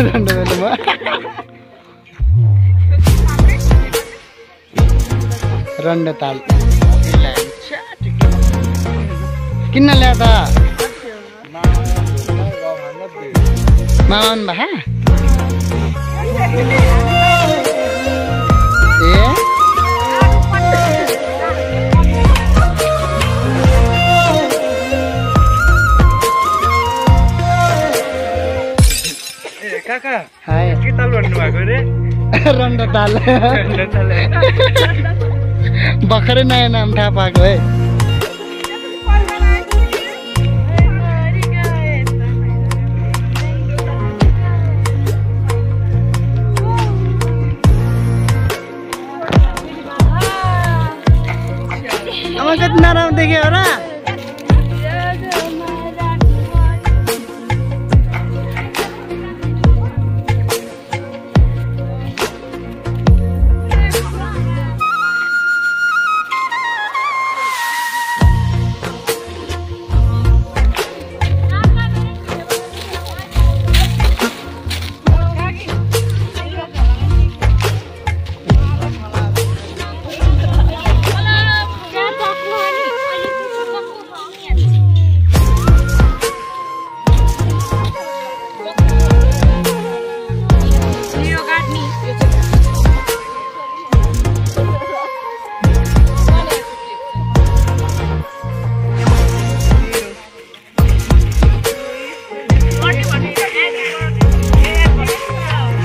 रन्डबेलुमा रन्डताल किन ल्या त मामान भा काका हाय के ताल भन्नु भएको रे रन्डताल रन्डताल भर्खरै नयाँ नाम थाहा पाएको है अब कति नराम्रो देख्यो र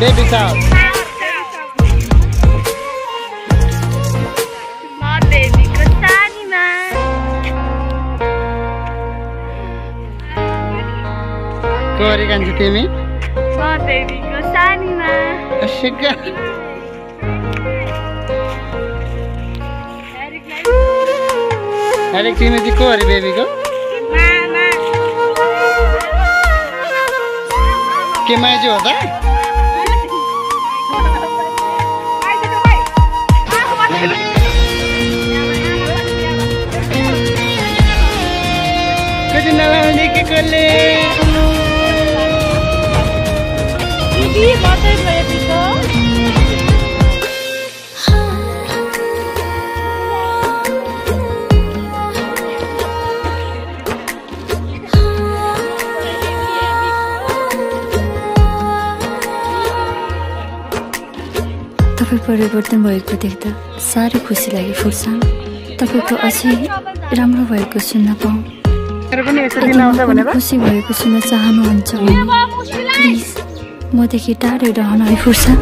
Baby sound. Ma baby ko tani ma. Kori kan timi? Ma baby ko tani ma. Ashika. Eric timi di kori baby ko? Mama. के माइज हो त कति नलाउने के कसले दिदी मात्रै भएपछि तपाईं परिवर्तन भएको देख्दा साह्रै खुसी लाग्यो फुर्सान तपाईको अझै राम्रो भएको सुन्न पाऊँ खुसी भएको सुन्न चाहनुहुन्छ भने प्लिज मदेखि टाढै रहन है फुर्सान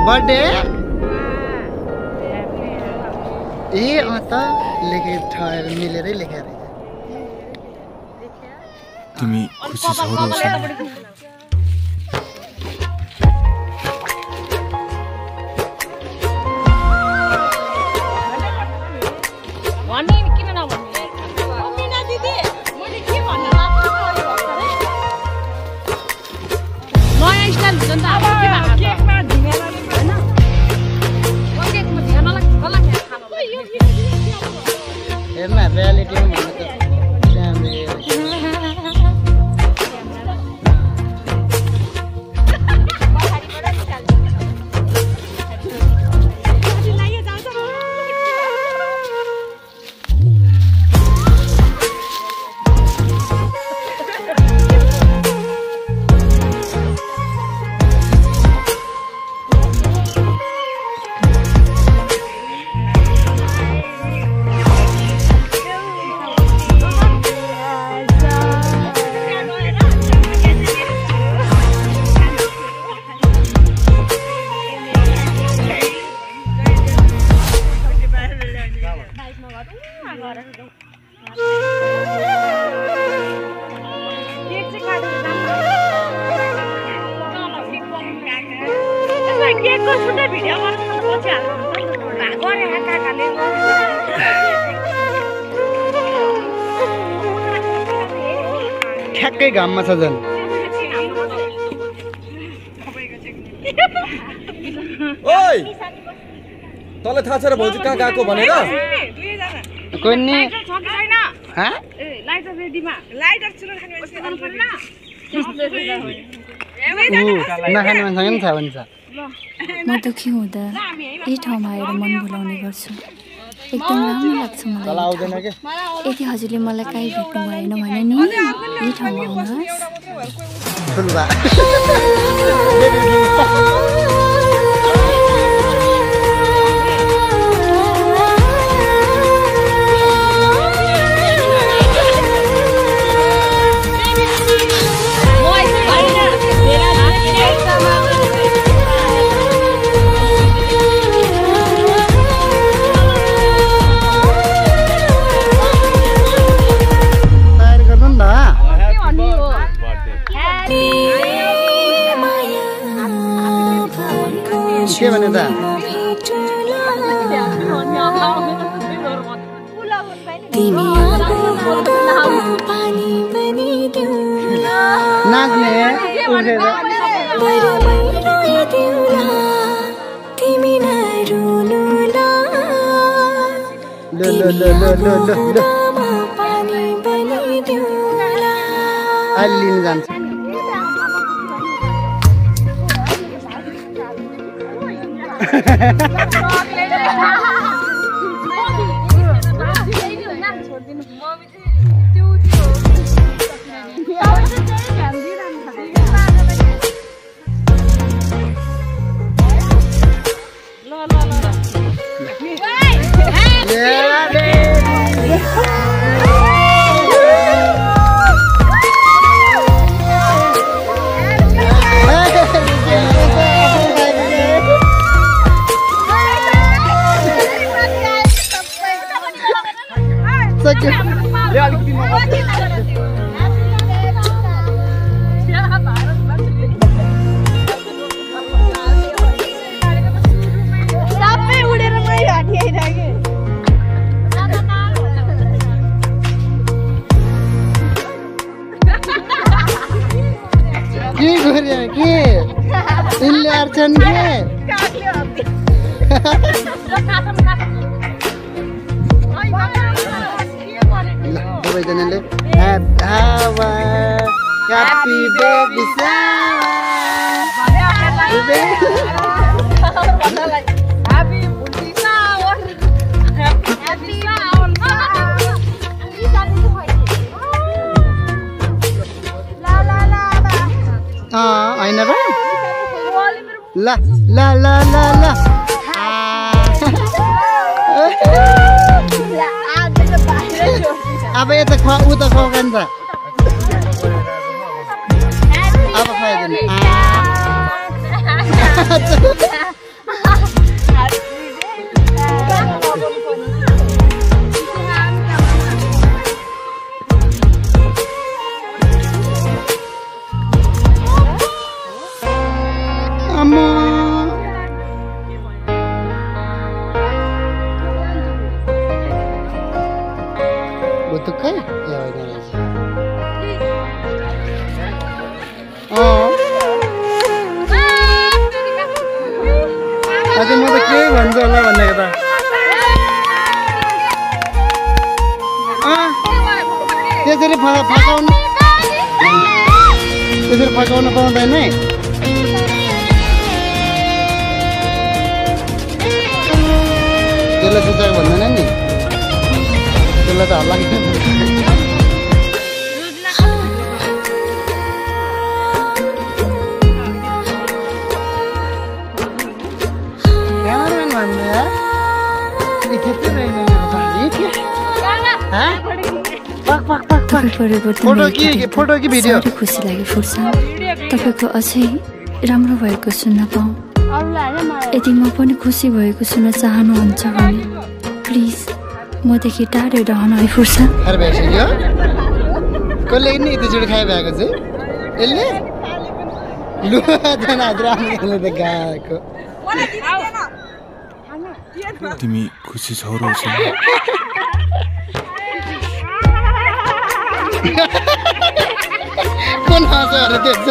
बर्थडे ए त लेखे ठहर मिलेरै लेखेर तिमी खुसी छौ र हेर्न रियालिटी भन्नु त ठ्याक्कै घाममा छ झन् ओइ तँलाई थाहा छ र भाउजू कहाँ गएको भनेर कोनी लाइटर रेडीमा लाइटर चुरा खाने नखाने मान्छेसँग पनि थाहा हुन्छ म दुःखी हुँदा यही ठाउँमा आएर मन भुलाउने गर्छु एकदम राम्रो लाग्छ मलाई आउँदैन के यदि हजुरले मलाई काहीँ भेट्नु भएन भने नि यही ठाउँमा आउनुहोस् ठुल्बा के भने त नाच्ने उठेर अहिले लिनु जान्छ सबैजनाले ह्यापी बेबी होइन र ल ल ल ल ल अब यता खुवा उ त खुवाउन त अब खुवाइदिनु Butukai? Ya ini aja. Oh. Aja mau ke भन्छ होला भन्ने कता त्यसरी फकाउनु त्यसरी फकाउन पाउँदैन है त्यसलाई सुचाक भन्दैन नि त्यसलाई त हल्ला फोटो कि भिडियो खुसी लाग्यो फुर्सान तपाईको अझै राम्रो भएको सुन्न पाऊँ यदि म पनि खुसी भएको सुन्न चाहनुहुन्छ भने प्लिज मदेखि टाढै रहन है फुर्सान अरे भइसक्यो कसले नि यतिचोटि खाइरहेको चाहिँ यसले लु जना राम्रो त गएको तिमी खुसी छौ र कुन हाँसोहरू देख्छ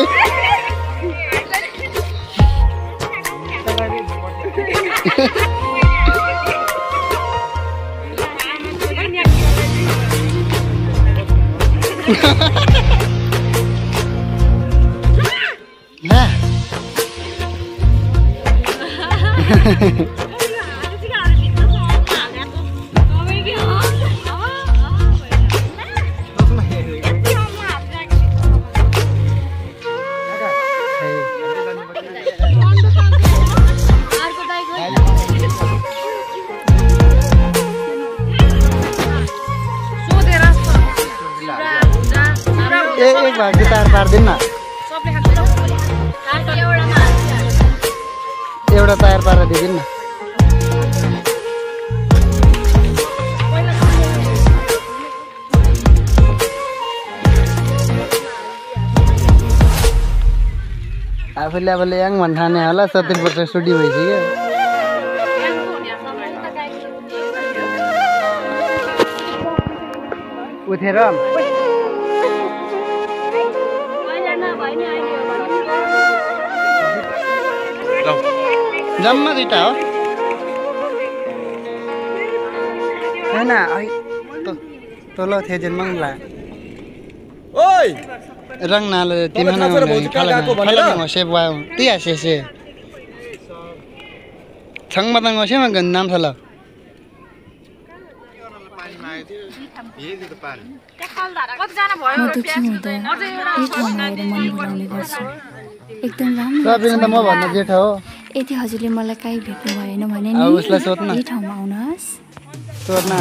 ल एक भाग तार पार्दिन न एउटा टायर पारेर दिदिन न आफूले अब ल्याङ भन्न ठाने होला 70 वर्ष सुडी भइसक्यो उठेर जम्मा दुईटा हो हैन तल थेजेन मंगला ओइ रंग नाल तिमना खाला सेब वा तिया से छंगमा तंग से म नाम थला एकदम राम्रो म भन्न जेठ हो यदि हजुरले मलाई काहीँ भेट्नु भएन भने उसलाई सोध्न यही ठाउँमा आउनुहोस् सोध्न